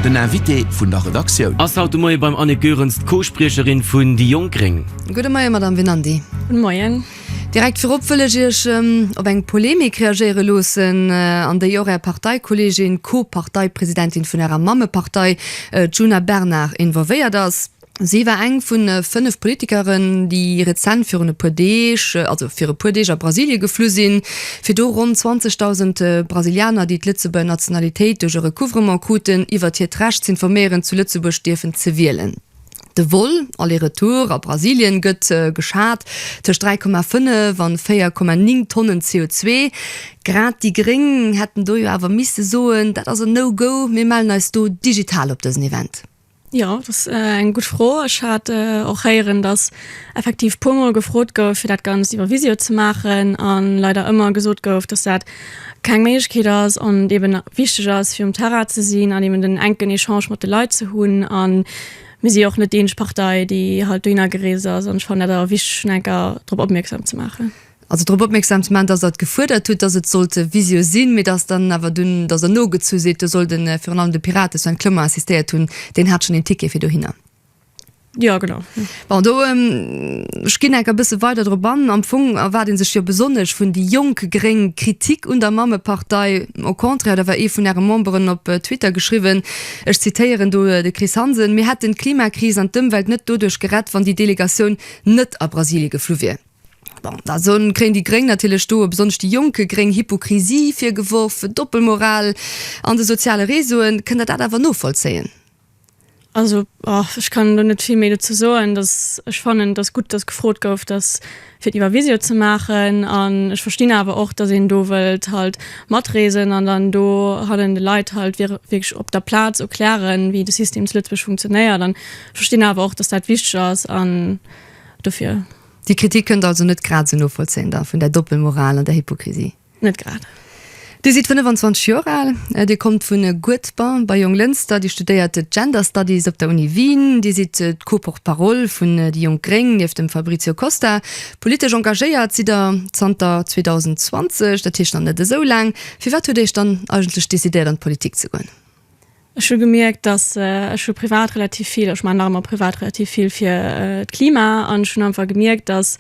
Den Invité vun der Redaktioun. Ass haut de Moie beim Annick Goerens, d'Co-Spriecherin vun Déi Jonk Gréng. Gudde Moie Madame Winandy. Gudde Moien. Direkt virop wëll ech Iech op eng Polemik reagéiere loossen, an déi och Är Parteikolleegin, Co-Parteipresidentin vun Ärer Mammepartei, d'Djuna Bernard, involvéiert ass. Si war eng vu 5 Politikeren, déi rezent virun e puer Deeg, also fir e puer Deeg a Brasilie geflu sinn, fir do ronn 20.000 Brasilianer, déi d'Lëtzebuerger Nationalitéit duerch e Recouvrement kruten, iwwert hiert Recht z'informéieren, zu Lëtzebuerg dierfen ze wielen. De Vol aller-retour a Brasilien gëtt geschat tëscht 3,5 an 4,9 Tonnen CO2. Grad déi Gréng hätten do jo awer misse soen, dat ass en No-Go, mir mellen eis do digital op dësen Event. Jo, dat ass eng gutt Fro. Ech hat och héieren, datt effektiv puer Mol gefrot gouf, fir dat Ganzt iwwer Visio ze maachen a leider ëmmer gesot gouf, datt dat keng Méiglechkeet ass an et eben wichteg ass, fir um Terrain ze sinn an eben den enken Echange mat de Leit ze hunn. A mir si jo och net déi eenzeg Partei, déi halt dohinner gereest ass. An ech fannen dat awer wichteg, schonn eng Kéier drop opmierksam ze maachen. Also drop opmierksam ze maachen, dass Der et gefuerdert hutt, dass et sollt Visio sinn, mee dass dann awer dunn, dass Der nogezu sidd. Do soll de virun allem de Pirate Sven Clement insistéiert hunn, deen hat schonn een Ticket fir dohinner. Jo, genau. Bon, do, ech ginn enker e bësse weider drop an. Am Fong erwaart ee sech jo besonnesch vun déi jonk gréng Kritik un der Mammepartei. Au contraire, da war ee vun Äre Memberen op Twitter geschriwwen, ech zitéieren do de Chris Hansen, Mir hätten d'Klimakris an d'Ëmwelt net doduerch gerett, wann déi Delegatioun net a Brasilie geflu wier. Bon, da kréien déi Gréng natierlech do, besonnesch déi jonk Gréng, Hypokrisie virgeworf, Doppelmoral an de soziale Réseauen. Kënnt Der dat awer novollzéien? Also, ech kann do net vill méi dozou soen. Dass ech fannen, dass gutt, dass gefrot gouf, dass fir et iwwer Visio ze maachen. An ech verstinn awer och, dass een do wëllt halt matreesen an dann do hannen de Leit halt wierklech op der Plaz erklären, wéi de System zu Lëtzebuerg funktionéiert. An ech verstinn awer och, dass dat wichteg ass an dofir. Déi Kritik kënnt also net grad esou novollzéien da vun där Doppelmoral an der Hypokrisie? Net grad. Dir sidd 25 Joer al, Dir kommt vu Guedber bei Jonglënster, Dir studéiert Gender Studies op der Uni Wien, Dir sidd d'Co-Porte-parole vun déi Jonk Gréng nieft dem Fabrizio Costa. Politesch engagéiert sidd Der zanter 2020, dat heescht nach net esou laang. Firwat hutt Dir Iech dann eigentlech decidéiert an d'Politik ze goen? Ech hu gemierkt, dass ech hu privat relativ vill, ech maachen nach ëmmer privat relativ vill fir d'Klima an ech hunn einfach gemierkt, dass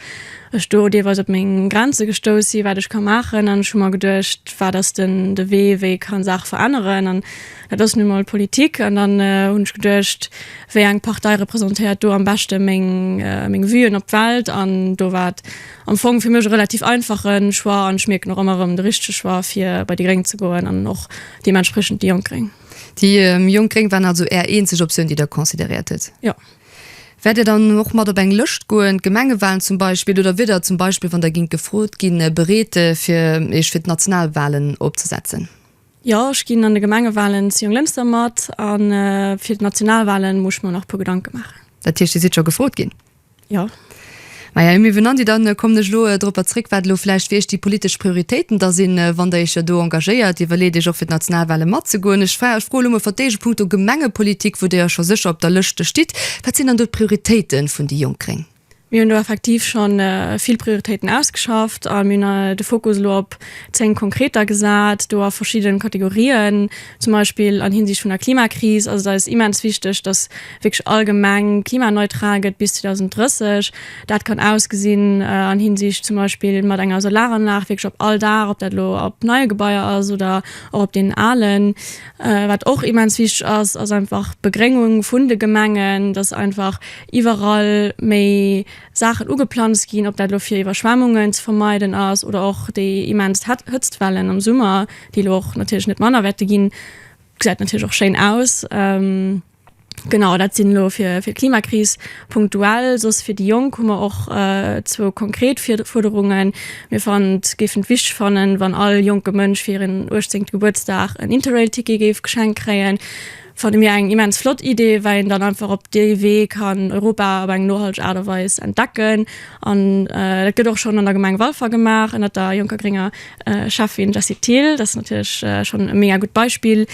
ech do deelweis op meng Grenze gestouss si wat ech ka maachen an ech hu mer geduecht, wat ass den de Wee wéi ee kann Saache veränneren an dat ass nun emol Politik an dann hunn ech geduecht, wéi eng Partei representéiert do am beschte meng meng Vuen op d'Welt an do war et am Fong fir mech e relativ einfache Choix an ech mierken och ëmmer erëm de richtege Choix fir bei déi Gréng ze goen an och Deementspriechend déi Jonk Gréng. Déi Jonk Gréng waren also Är eenzeg Optioun, déi Der consideréiert hutt? Jo. Wäert Dir dann och mat op eng Lëscht goen, d'Gemengewalen zum Beispill, oder wiert Der zum Beispill, wann Der gingt gefrot ginn, bereet, fir Iech fir d'Nationalwalen opzesetzen? Jo, ech ginn an de Gemengewalen zu Jonglënster mat a fir d'Nationalwalen muss ech mer nach e puer Gedanke maachen. Dat heescht, Dir sidd scho gefrot ginn? Jo. Maja, Mme Venanti, dann kommen ech elo dropper zréck, wat elo vläicht fir Iech déi politesch Prioritéiten da sinn, wann Der Iech jo do engagéiert. Dir iwwerleet Iech och fir d'Nationalwale matzegoen. Ech fra, ech froe elo mol fir d'éischt punkto Gemengepolitik, wou Dir jo scho sécher op der Lëscht stitt. Wat sinn dann do d'Prioritéite vun déi Jonk Gréng? Mir hunn do effektiv scho vill Prioritéiten ausgeschafft a mir hunn de Fokus elo op 10 konkreter gesat, do a verschidde Kategorien. Zum Beispill an Hinsicht vun der Klimakris ass et eis immens wichteg, dass wierklech all Gemeng klimaneutral gëtt bis 2030. Dat kann ausgesinn an Hinsicht zum Beispill mat enger Solaranlag wierklech op all Daach, ob dat elo op neie Gebaier ass oder och op deenen alen. Wat och immens wichteg ass, ass einfach d'Begréngung vun de Gemengen, dass einfach iwwerall méi Saachen ugeplanzt ginn, ob dat elo fir Iwwerschwemmungen ze vermeiden ass oder och déi immens Hëtztwellen am Summer, déi elo och natierlech net manner wäerte ginn. Gesäit natierlech och schéin aus. Genau, dat sinn elo fir d'Klimakris punktuell. Soss fir déi Jonk hu mer och zwou konkret Fuerderungen. Mir fannen et, géifen et wichteg fannen, wann all jonke Mënsch fir hiren uechtzéngte Gebuertsdag en Interrail-Ticket géif geschenkt kréien. Fanne mir eng immens flott Idee, well een dann einfach op dee Wee kann Europa op eng nohalteg Aart a Weis entdecken. An dat gëtt och schonn an der Gemeng Walfer gemaach ënnert der jonker grénger Schäffin Jessie Thill. Dat ass natierlech schonn e mega gutt Beispill.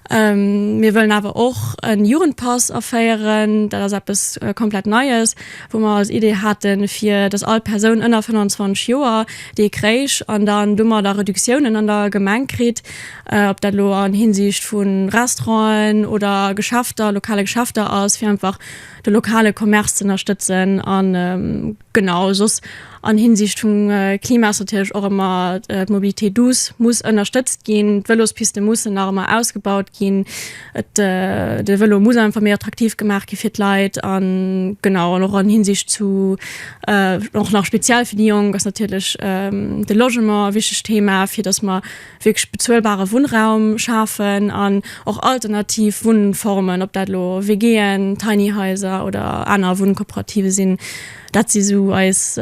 Mir wëllen awer och e Jugendpass aféieren. Dat ass eppes komplett Neies, wou mer als Idee haten, fir dass all Persoun ënner 25 Joer dee kréich an dann domadder Reduktiounen an der Gemeng kritt, ob dat elo an Hinsicht vu Restauranten oder Geschäfter, lokale Geschäfter ass, fir einfach de lokale Commerce ze ënnerstëtzen. An genau, soss an Hinsicht vum Klima ass natierlech och ëmmer d'Mobilité douce muss ënnerstëtzt ginn, d'Vëlospiste mussen nach ëmmer ausgebaut ginn, et de Vëlo muss einfach méi attraktiv gemaach gi fir d'Leit. An genau, an och an Hinsicht zu och nach speziell fir déi Jonk ass natierlech de Logement e wichtegt Thema, fir datt mer wierklech bezuelbare Wunnraum schafen an och alternativ Wunnformen, ob dat elo WGen, Tiny Haiser oder aner Wunnkooperative sinn. Dat si sou eis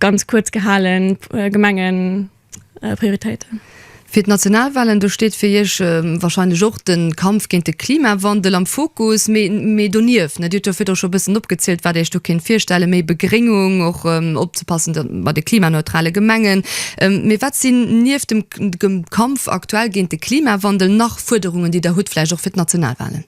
ganz kuerz gehalen Gemengeprioritéiten. Fir d'Nationalwahlen, do steet fir Iech wahrscheinlech och de Kampf géint de Klimawandel am Fokus, mee donieft, Dir hutt jo virdru scho e bëssen opgezielt, wat Dir Iech do kéint virstellen, méi Begréngung, och opzepassen bei de klimaneutrale Gemengen. Mee wat sinn nieft dem Kampf aktuell géint de Klimawandel nach Fuerderungen, déi Der hutt, vläicht och fir d'Nationalwahlen?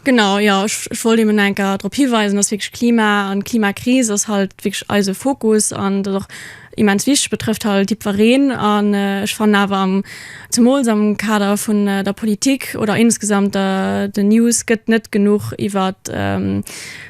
Genau, jo, ech wollt eben nach eng Kéier drop hiweisen, dass wierklech Klima an d'Klimakris ass halt wierklech eise Fokus an dat och immens wichteg, betrëfft halt jiddwereen. An ech fannen awer am, zemools am Kader vun der Politik oder insgesamt der den News gëtt net genuch iwwert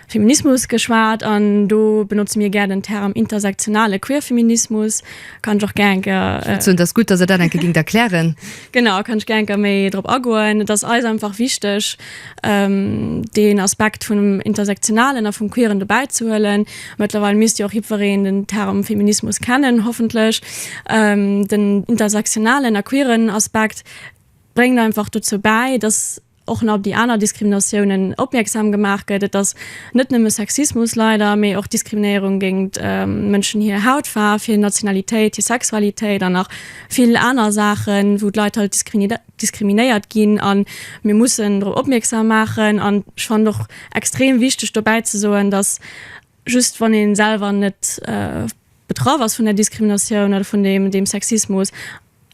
Feminismus geschwat an do benotze mir gär den Term intersektionale Queerfeminismus. Kann ech och gär eng Kéier. Ech wollt soen, et ass gutt, dass Der dat eng Kéier gingt erklären. Genau, kann ech gär eng Kéier méi drop agoen. Et ass eis einfach wichteg, deen Aspekt vum Intersektionalen a vum Queeren dobäi ze huelen. Mëttlerweil misst jo och jiddwereen den Term Feminismus kennen, hoffentlech. Den intersektionalen a queeren Aspekt bréngt einfach dozou bäi, dass och nach op déi aner Diskriminatiounen opmierksam gemaach gëtt. Et ass net nëmme Sexismus leider, mee och Diskriminéierung géint Mënschen hir Hautfaarf, hir Nationalitéit, hir Sexualitéit an nach vill aner Saachen, wou d'Leit halt diskriminéiert ginn. A mir mussen drop opmierksam maachen. An ech fannen och extrem wichteg dobäi ze soen, dass just wann ee selwer net betraff ass vun der Diskriminatioun oder vun deem Sexismus,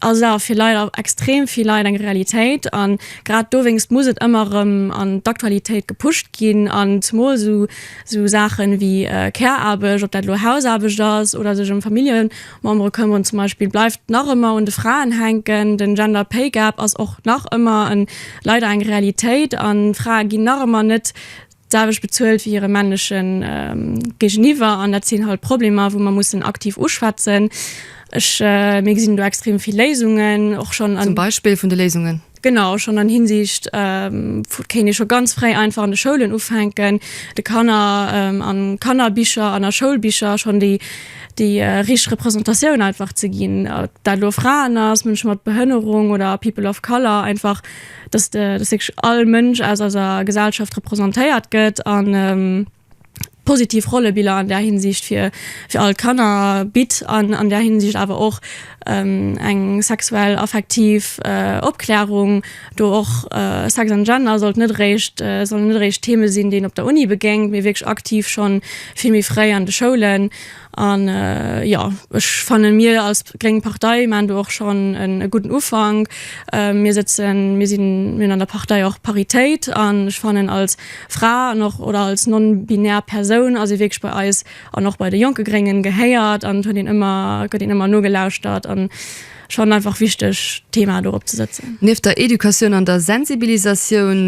ass awer fir leider extrem vill Leit eng Realitéit an grad dowéinst muss et ëmmer erëm an d'Aktualitéit gepusht ginn an zemol esou esou Saachen wéi Care-Aarbecht, ob dat elo Hausaarbecht ass oder sech ëm Familljemembere këmmeren zum Beispill, bleift nach ëmmer un de Fraen hänken. Den Gender Pay Gap ass och nach ëmmer en leider eng Realitéit an d'Frae ginn nach ëmmer net d'selwecht bezuelt wéi hire männleche Géigeniwwer an dat sinn halt Problemer, wou mer mussen aktiv uschwätzen. Ech, mir gesinn do extrem vill Léisungen och schonn an. Zum Beispill vun de Léisungen? Genau, schonn an Hinsicht, kéint ee scho ganz fréi einfach an de Schoulen ufänken, de Kanner an Kannerbicher an a Schoulbicher schonn déi déi richteg Representatioun einfach ze ginn, ob dat elo Fraen ass, Mënsche mat Behënnerung oder People of Color, einfach dass dass wierklech all Mënsch aus eiser Gesellschaft representéiert gëtt an positiv Rollebiller an där Hinsicht fir fir all d'Kanner bitt an an där Hinsicht awer och eng sexuell affektiv Opklärung do och Sex an Gender sollt net eréischt sollen net eréischt Theme sinn déi een op der Uni begéngt, mee wierklech aktiv schonn vill méi fréi an de Schoulen. An jo, ech fannen, mir als gréng Partei maachen do och schonn e gudden Ufank. Mir sëtzen, mir sinn, mir hunn an der Partei och Paritéit an ech fannen, als Fra an och oder als non-binär Persoun ass ee wierklech bei eis an och bei de jonke Gréngen gehéiert an et huet een ëmmer, gëtt een ëmmer nogelauschtert an ech fannen einfach wichteg, d'Thema dorop ze sëtzen. Nieft der Educatioun an der Sensibilisatioun,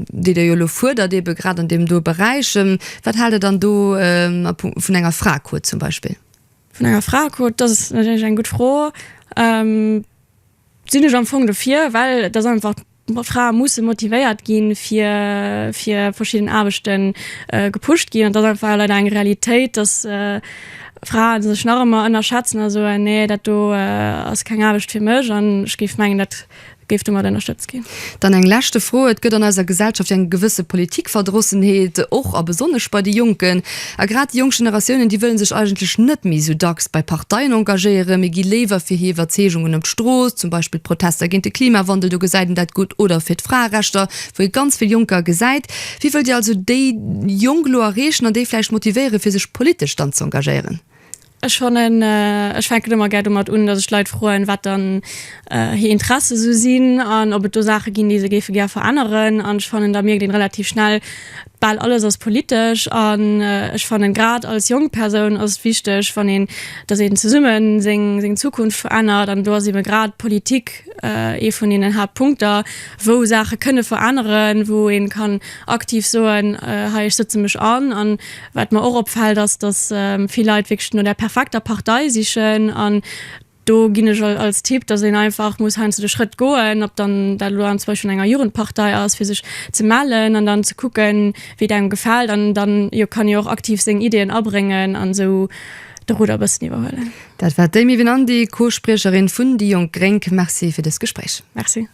déi Der jo elo fuerdert, eebe grad an deem do Beräich, wat haalt Der dann do vun enger Fraequot zum Beispill? Vun enger Fraequot, dat ass natierlech eng gutt Fro. Sinn ech am Fong dofir, well et ass einfach Frae musse motivéiert ginn, fir fir verschidden Aarbechte gepusht ginn. An et ass einfach leider eng Realitéit, datt Frae sech nach ëmmer ënnerschätzen a soen, nee dat do ass keng Aarbecht fir mech. An ech géif mengen, dat géif domat ënnerstëtzt ginn. Dann eng leschte Fro, Et gëtt an eiser Gesellschaft jo eng gewësse Politikverdrossenheet, och a besonnesch bei de Jonken. A grad déi jonk Generatiounen, déi wëlle sech eigentlech net méi esou dacks bei Parteien engagéieren, mee gi léiwer fir hir Iwwerzeegungen op d'Strooss, zum Beispill d'Protester géint de Klimawandel, do gesäit een dat gutt, oder fir d'Fraerechter, wou ee ganz vill Jonker gesäit. Wéi wëllt Dir also déi Jonk elo erreechen an déi vläicht motivéieren, fir sech politesch dann z'engagéieren? Ech fannen, ech fänken ëmmer gär domat un, datt ech d'Leit froen, wat dann hir Interesse sou sinn an ob et do Saache ginn, déi se géife gär veränneren. An ech fannen, da mierkt een relativ schnell, bal alles ass politesch. An ech fannen, grad als jonk Persoun ass et wichteg, wann een, datt een zesumme seng, seng Zukunft verännert. An do ass ebe grad d'Politik ee vun deenen Haaptpunkter, wou Saache kënne veränneren, wou ee kann aktiv soen, hei ech sëtze mech an. An Wat mer och opfält ass, dass vill Leit wierklech no der perfekter Partei sichen an do ginn ech als Tipp, dass een einfach muss heiansdo de Schrëtt goen, ob dann dat elo zum Beispill an enger Jugendpartei ass, fir sech ze mellen an dann ze kucken, wéi et engem gefält an dann jo kann ee jo och aktiv seng Ideeën abréngen an esou de Rudder e bëssen iwwerhuelen. Dat war d'Amy Winandy, Co-Spriecherin vun déi jonk gréng. Merci fir dëst Gespréich. Merci.